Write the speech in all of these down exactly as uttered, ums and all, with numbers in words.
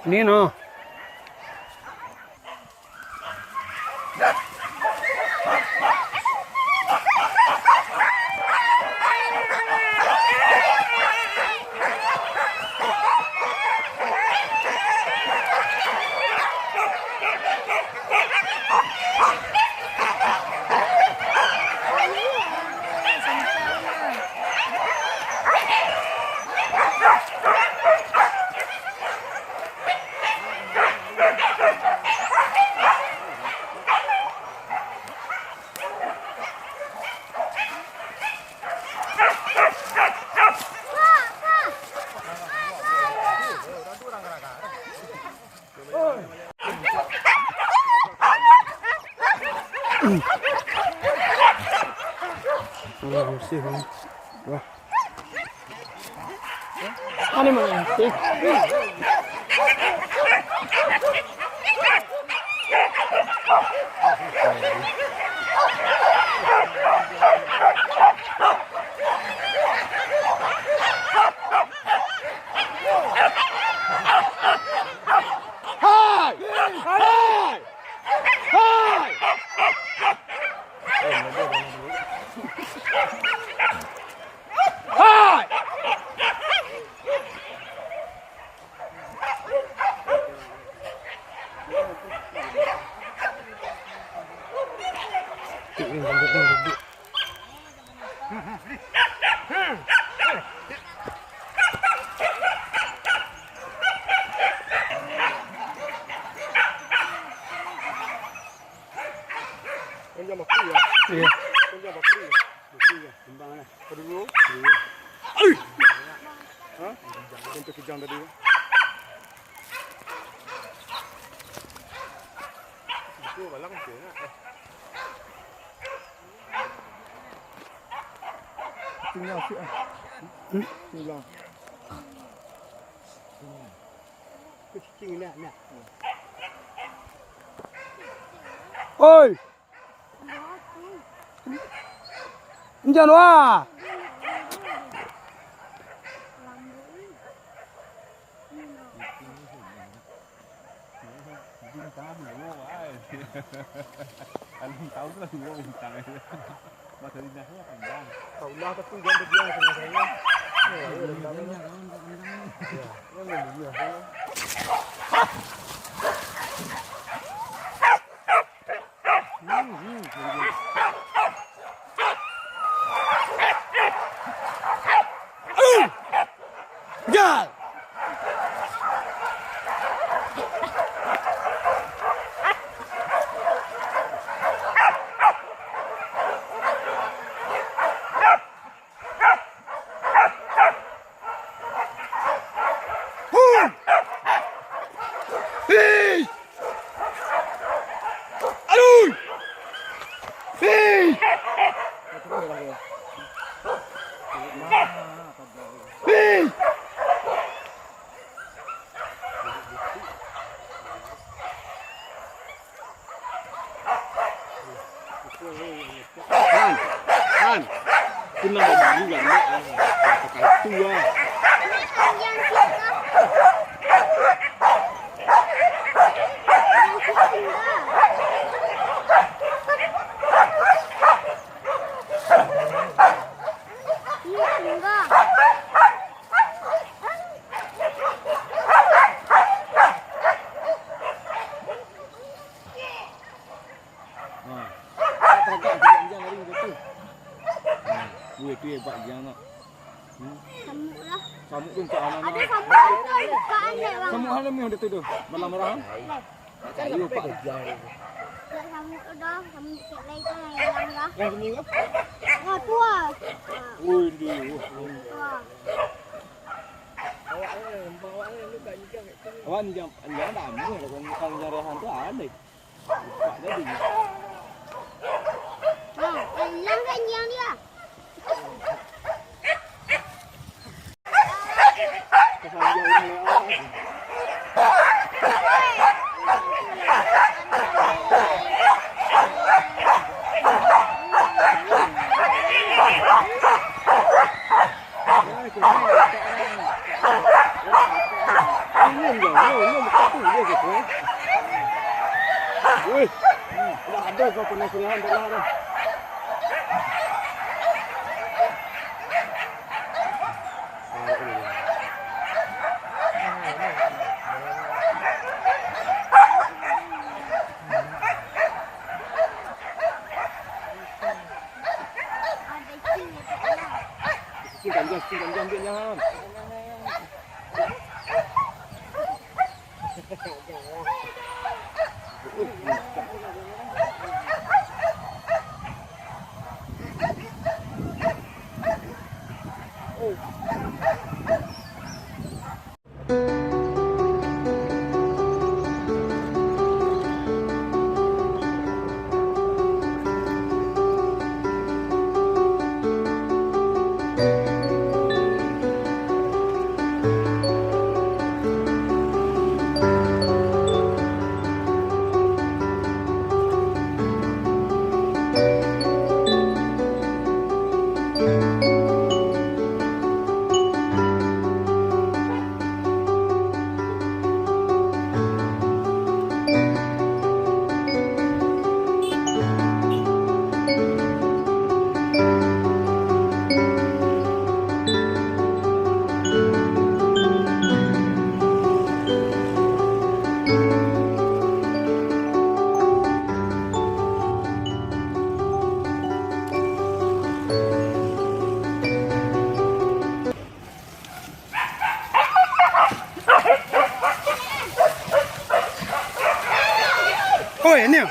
Ni no. Alah, bersih, man. Wah. Ani, man. Eh. Hai! Hai! Hai! Hai! Iya. Kembang lah. Aduh. Hah? Yang terkejang tadi. Itu balang tu nak. Tinggal sikit ah. Hmm? Tinggal. Kucing nak, nak. Oi! Injan wah. Bintang dua, ai. Alun tahu lah dua bintang. Masa dinasnya panjang. Tahulah, tapi jangan terbiasa dengan saya. Ya, ya, ya. Ya, ya, ya. Hei! Aduh! Hei! Hei! Han, Han, tu nan baru kan, pakai tu lah. Ha. Tak tagak, anjang lari macam tu. Ha. Weh, tu hebat anjang tu. Hmm. Samuk lah. Samuk tu bukan anak. Ada samuk tu, bukan anak, bang. Samuk anak meh udah tu tu. Malam merah, kan? Ayo, Pak. Tak samuk tu dah, samuk cek lain tu yang hilang dah. Yang seminggu? Oh, tu lah. Woi, dia. Tu lah. Awak ni, nampak awak ni, lu tak nikah kat sini. Kawan, jangan, jangan damai lah, kawan, kawan nyarahan tu aneh. Lupa tadi. Ah, hilang kan yang dia. Wih, dah ada kau pernah surihan dah lah dah. Simpan jam, simpan jam, ambil jam. Oi, ni.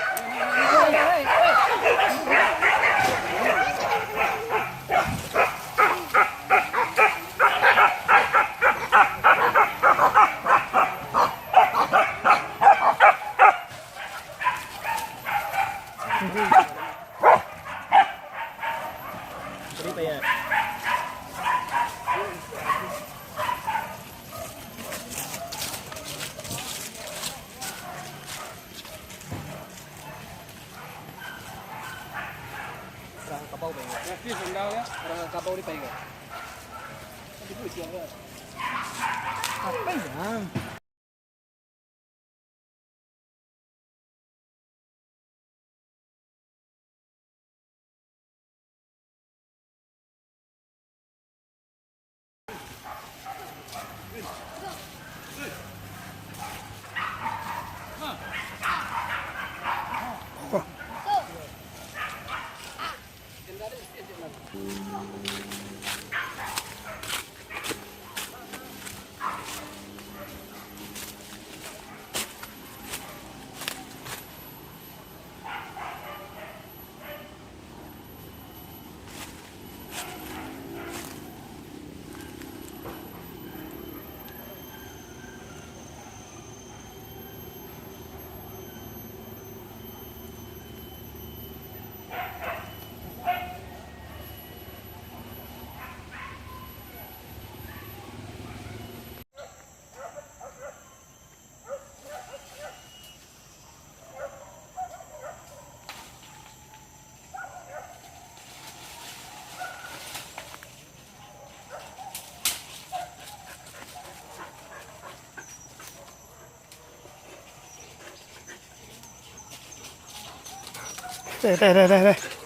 Urang kabau pai. Nanti sandal ya, urang kabau ni pai. Apa ya? Deh, deh, deh, deh, deh.